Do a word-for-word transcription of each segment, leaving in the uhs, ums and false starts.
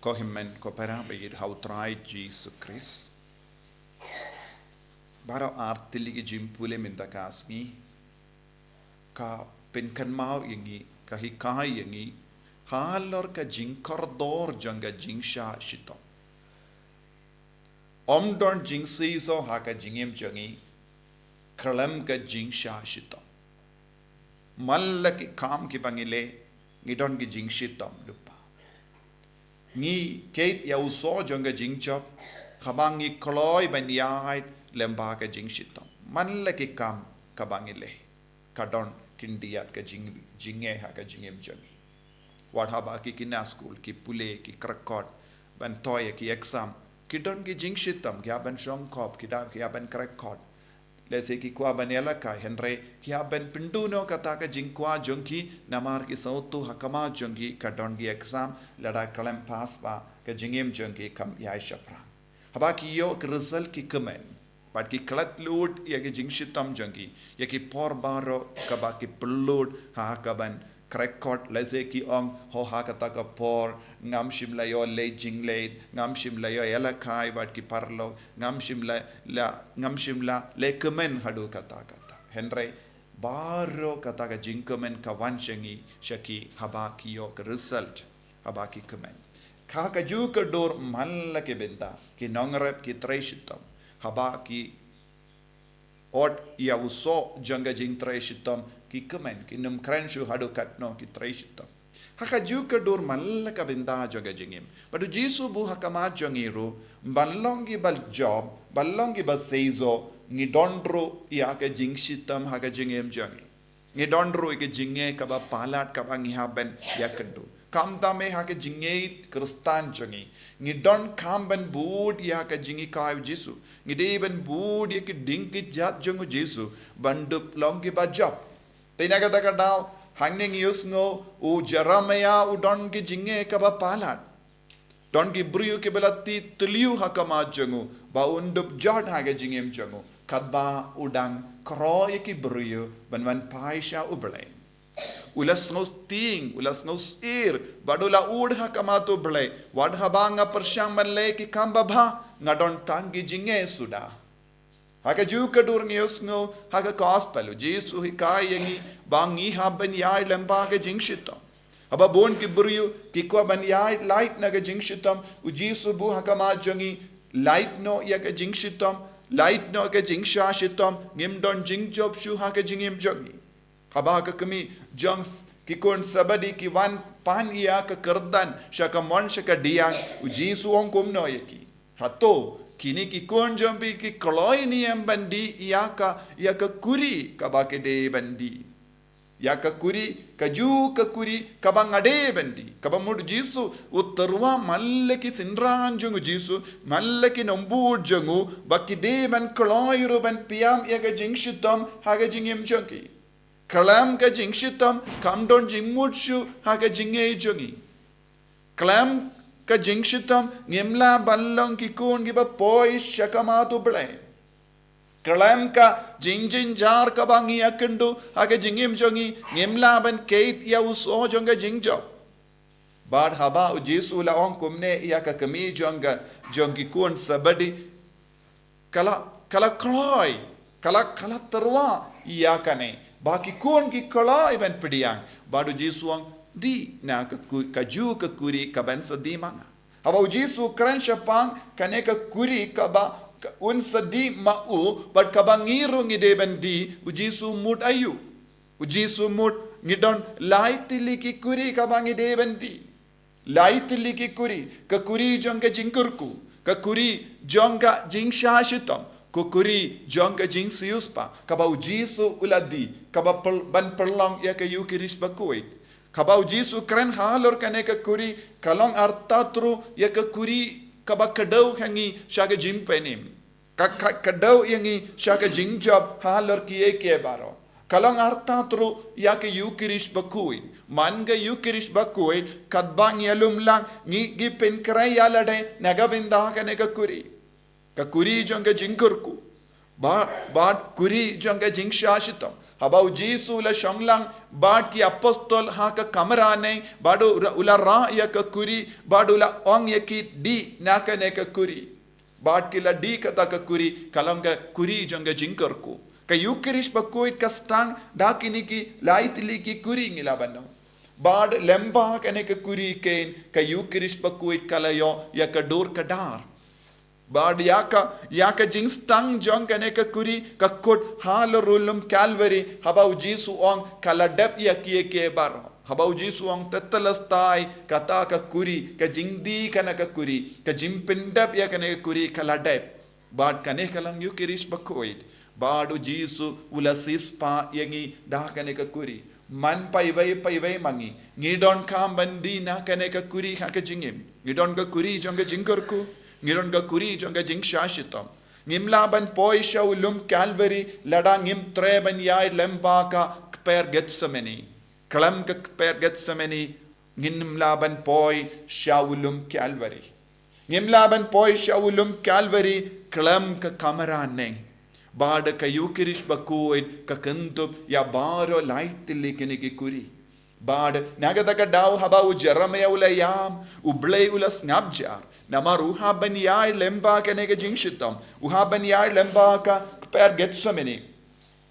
Ko hynmen ko para ba ïeit ha u Trai Jisu Khrist. Baroh ar tylli ki jingpule mynta ka sngi ka pynkynmaw ïa ngi, ka hikai ïa ngi halor ka jingkordor jong ka jingshah shitom. Ym don jingshisha ha ka jingim jong ngi khlem ka jingshah shitom. Man la ki kam kiba ngi leh, ngi don ki jingshitom lypa. Ngi kheit ïa u soh jong ka jingjop, haba ngi kloi ban ïaid lem bad ka jingshitom. Man la ki kam kaba ngi leh, ka don khyndiat ka jing, jingeh ha ka jingim jong ngi. Wat haba ki, ki na skul, ki pule, ki kyrkot ban thoh ïa ki exam, ki don ki jingshitom, ki hap ban shongkop, ki da, ki hap ban kyrkot. Lehse ki kwah ban ïalehkai, hynrei ki hap ban pynduh noh kata ka jingkwah jong ki, namar ki sngewthuh ha khmat jong ki ka don ki exam, lada khlem pass bha ka jingim jong ki kam ïai shaphrang. Haba ki ïoh ki result ki kmen, bad ki klet lut ïa ki jingshitom jong ki, ïa ki por baroh kaba ki pynlut ha kaban kyrkot, lehse ki ong, ho ha kata ka por ngam shym la ïoh leit jingleit, ngam shym la ïoh ïalehkai bad ki paralok, ngam shym la, la, ngam shym la leh kmen haduh katta katta. Hynrei baroh kata ka jingkmen ka wan sha ngi, sha ki haba ki ïoh ka result, haba ki kmen. Ka, kajuh ka dur man la ki bynta, ki nongrep ki trei shitom, haba ki ot ïa u soh jong ka jingtrei shitom, ki kmen, kim kren shuh haduh katno ki trei shitom. Ha kajuh ka dur man la ka bynta jong ka jingim. Bad u Jisu buh ha khmat jong ngi ruh, ban long kiba jop, ban long kiba shisha, ngi don ruh ïa ka jingshitom ha ka jingim jong ngi. Ngi don ruh ïa ka jingeh kaba palat kaba ngi hap ban ïakynduh. Khamtam eh ha ka jingïeit Khristan jong ngi, ngi donkam ban bud ïa ka jinghikai u Jisu. Ngi dei ban bud ïa ki ding ki jait jong u Jisu ban dup long kiba jop. Te na kata ka daw, hangne ngi ïohsngew u Jeremiah u don ki jingeh kaba palat. Don ki briew kiba la tih thliew ha khmat jong u ba un dup jot ha ka jingim jong u, katba u dang khroh ïa ki briew ban wan phai sha U Blei. U la sngewtieng, u la sngewsyier, bad u la ud ha khmat U Blei, wat haba nga pyrshang ban leh ki kam babha, nga don tang ki jingeh suda. Ha kajuh ka dur ngi ïohsngew ha ka gospel, u Jisu u hikai ïa ngi ba ngi hap ban ïaid lem bad ka jingshitom. Haba bun ki briew ki kwah ban ïaid lait na ka jingshitom, u Jisu buh ha khmat jong ngi, lait noh ïa ka jingshitom, lait noh ka jingshah shitom, ngim don jingjop shuh ha ka jingim jong ngi. Haba ka kmie jong s-, ki khun Sebedi ki wan pan ïa ka kyrdan sha ka mon sha ka diang, u Jisu u ong kumno ïa ki? Hato kine ki khun jong phi ki kloi ne em ban dih ïa ka, ïa ka khuri kaba ki dei ban dih? Ïa ka khuri, kajuh ka khuri kaba nga dei ban dih. Kaba mut u Jisu u tyrwa man la ki synran jong u Jisu, man la ki nongbud jong u, ba ki dei ban kloi ruh ban pynïap ïa ka jingshitom ha ka jingim jong ki. Khlem ka jingshitom kam don jingmut shuh ha ka jingïeit jong ngi. Khlem ka jingshitom ngim lah ban long ki khun kiba poi sha khmat U Blei. Khlem ka jingjynjar kaba ngi ïakynduh ha ka jingim jong ngi, ngim lah ban kheit ïa u soh jong ka jingjop. Bad haba u Jisu u la ong kumne ïa ka kmie jong ka, jong ki khun Sebedi, ka la, ka la kloi, ka la, ka la tyrwa ïa kane. Ba ki khun ki kloi ban pdiang. Bad u Jisu u ong, dih na ka ku-, kajuh ka khuri kaban sa dih ma nga. Haba u Jisu u kren shaphang kane ka khuri kaba, ka un sa dih ma u, bad kaba ngi ruh ngi dei ban dih, u Jisu u mut aïu? U Jisu u mut ngi don lai tylli ki khuri kaba ngi dei ban dih. Lai tylli ki khuri, ka khuri jong ka jingkyrkhu, ka khuri jong ka jingshah shitom, ka khuri jong ka jingsiewspah, kaba u Jisu u la dih, kaba pyl-, ban pynlong ïa ka Ïukharist bakhuid. Kaba u Jisu u kren halor kane ka khuri, ka long artat ruh ïa ka khuri kaba kdew ha ngi sha ka jingpynim. Ka, ka, kdew ïa ngi sha ka jingjop halor kiei kiei baroh. Ka long artat ruh ïa ka Ïukharist bakhuid. Man ka Ïukharist bakhuid, katba ngi ïalum lang, ngi, ngi pynkhreh ïa lade na ka bynta kane ka khuri. Ka khuri jong ka jingkyrkhu. Bad, bad khuri jong ka jingshah shitom. Haba u Jisu u la shong lang bad ki apostol ha ka kamra neng, bad u la rah ïa ka kuri, bad u la ong ïa ki, dih na kane ka kuri. Bad ki la dih kata ka kuri, ka long ka kuri jong ka jingkyrkhu. Ka Ïukharist Bakhuid ka sdang da kine ki lai tylli ki kuri, ngi la ban ong. Bad lyngba kane ka kuri kein, ka Ïukharist Bakhuid ka la ïoh ïa ka dur ka dar. Bad ïa ka, ïa ka jingsdang jong kane ka kuri, ka kut halor u lum Kalbari, haba u Jisu u ong, ka la dep ïa kiei kiei baroh. Haba u Jisu u ong, tetelestai, kata ka kuri, ka jingdih kane ka kuri, ka jingpyndep ïa kane ka kuri, ka la dep. Bad kane ka long Ïukharist Bakhuid. Bad u Jisu u la siewspah ïa ngi da kane ka kuri. Man paiwei paiwei ma ngi, ngi donkam ban dih na kane ka kuri ha ka jingim. Ngi don ka kuri jong ka jingkyrkhu, ngi don ka kuri jong ka jingshah shitom. Ngim lah ban poi sha u lum Kalbari lada ngim treh ban ïaid lyngba ka kper Gethsemane. Khlem ka kper Gethsemane, ngim lah ban poi sha u lum Kalbari. Ngim lah ban poi sha u lum Kalbari khlem ka kamra neng. Bad ka Ïukharist Bakhuid ka kyndup ïa baroh lai tylli kine ki kuri. Bad na kata ka daw haba u Jeremaïah u la ïam, u Blei u la sngap jar. Namar u hap ban ïaid lyngba kane ka jingshitom, u hap ban ïaid lyngba ka kper Gethsemane.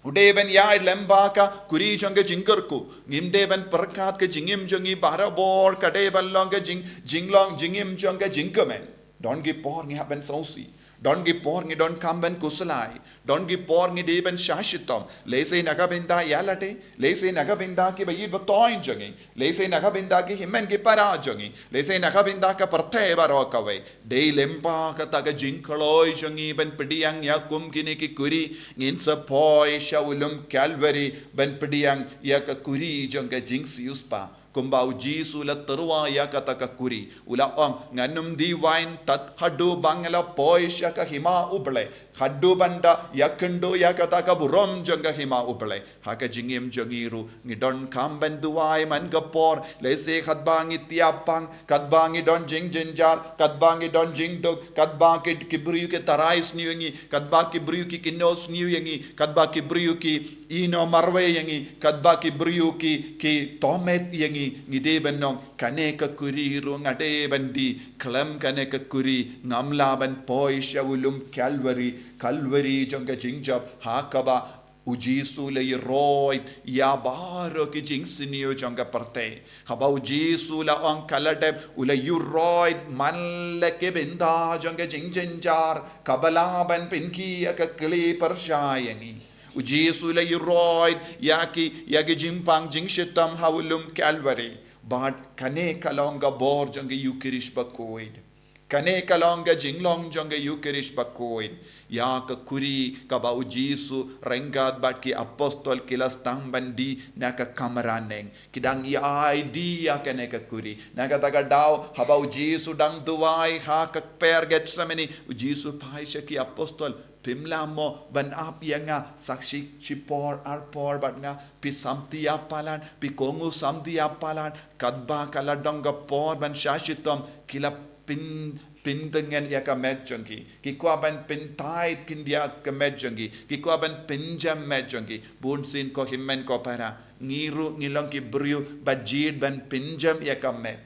U dei ban ïaid lyngba ka kuri jong ka jingkyrkhu. Ngim dei ban pyrkhat ka jingim jong ngi barabor ka dei ban long ka jing, jinglong jingim jong ka jingkmen. Don ki por ngi hap ban sngewsih. Don ki por ngi donkam ban khuslai. Don ki por ngi dei ban shah shitom. Lehse na ka bynta ïa lade, lehse na ka bynta kiba ïeit ba thoh jong ngi, lehse na ka bynta ki hynmen ki para jong ngi, lehse na ka bynta ka pyrthei baroh kawei. Dei lyngba kata ka jingkloi jong ngi ban pdiang ïa kum kine ki kuri, ngin sa poi sha u lum Kalbari ban pdiang ïa ka kuri jong ka jingsiewspah. Kumba u Jisu u la tyrwa ïa kata ka kuri, u la ong, ngan ym dih waiñ tad haduh ba nga la poi sha ka hima u Blei, haduh ban da ïakynduh ïa kata ka burom jong ka hima u Blei. Ha ka jingim jong ngi ruh ngi donkam ban duwai man ka por, lehse katba ngi tiap pang, katba ngi don jingjynjar, katba ngi don jingduk, katba ki, ki briew ki tharai sniew ïa ngi, katba ki briew ki kynnoh sniew ïa ngi, katba ki briew ki ïehnoh marwei ïa ngi, katba ki briew ki, ki thohmet ïa ngi, ngi dei ban ong, kane ka kuri ruh nga dei ban dih, khlem kane ka kuri ngam lah ban poi sha u lum Kalbari, Kalbari jong ka jingjop, ha kaba u Jisu u la ïaroit ïa baroh ki jingsniew jong ka pyrthei. Haba u Jisu u la ong ka la dep, u la ïaroit man la ki bynta jong ka jingjynjar kaba lah ban pynkhih ïa ka kli pyrshah ïa ngi. U Jisu u la ïaroit ïa ki, ïa ki jingpang jingshitom ha u lum Kalbari. Bad kane ka long ka bor jong ka Ïukharist Bakhuid. Kane ka long ka jinglong jong ka Ïukharist Bakhuid. Ïa ka kuri kaba u Jisu ryngkat bad ki apostol ki la sdang ban dih na ka kamra neng. Ki dang ïai dih ïa kane ka kuri. Na kata ka daw haba u Jisu u dang duwai ha ka kper Gethsemane, u Jisu u phai sha ki apostol, phim lah mo ban ap ïa nga sa shi, shi por ar por bad nga? Phi samti ïa palat, phi kohnguh samti ïa palat. Katba ka la don ka por ban shah shitom, ki la pyn, pyntngen ïa ka met jong ki. Ki kwah ban pyntait khyndiat ka met jong ki. Ki kwah ban pynjem met jong ki. Bunsien ko hynmen ko para, ngi ruh ngi long ki briew ba jied ban pynjem ïa ka met.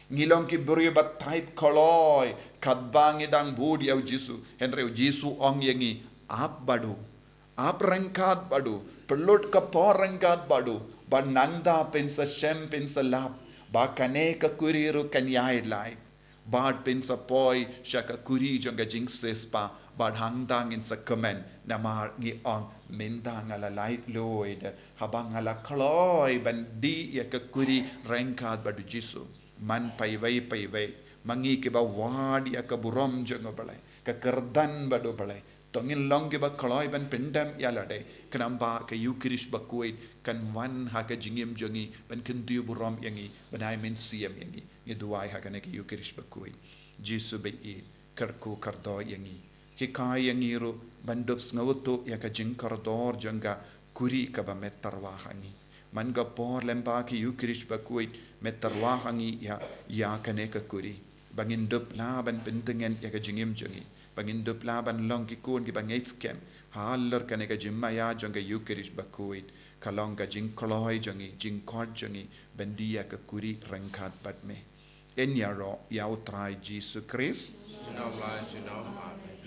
Ngi long ki briew ba tait kloi katba ngi dang bud ïa u Jisu. Hynrei u Jisu u ong ïa ngi, ap bad u. Ap ryngkat bad u. Pynlut ka por ryngkat bad u. Bad nangta phin sa shem, phin sa lap ba kane ka kuri ruh kan ïaid lait. Bad phin sa poi sha ka kuri jong ka jingsiewspah. Bad hangta ngin sa kmen, namar ngi ong, mynta nga la laitluid haba nga la kloi ban dih ïa ka kuri ryngkat bad u Jisu. Man paiwei paiwei, ma ngi kiba wad ïa ka burom jong u Blei, ka kyrdan bad u Blei, to ngin long kiba kloi ban pyndem ïa lade, khnang ba ka Ïukharist Bakhuid kan wan ha ka jingim jong ngi ban kyntiew burom ïa ngi, ban ai mynsiem ïa ngi. Ngi duwai ha kane ka Ïukharist Bakhuid. Jisu baieit, kyrkhu kyrdoh ïa ngi. Hikai ïa ngi ruh ban dup sngewthuh ïa ka jingkordor jong ka kuri kaba me tyrwa ha ngi. Man ka por lyngba ka Ïukharist Bakhuid me tyrwa ha ngi ïa, ïa kane ka kuri, ba ngin dup lah ban pyntngen ïa ka jingim jong ngi, ba ngin dup lah ban long ki khun kiba ngeit skhem halor kane ka jingmaïa jong ka Ïukharist Bakhuid. ka long ka jingkloi jong ngi, jingkhot jong ngi ban die ïa ka kuri ryngkat bad me. Yn ïaroh ïa U Trai Jisu Khrist. Junom la junom, amen.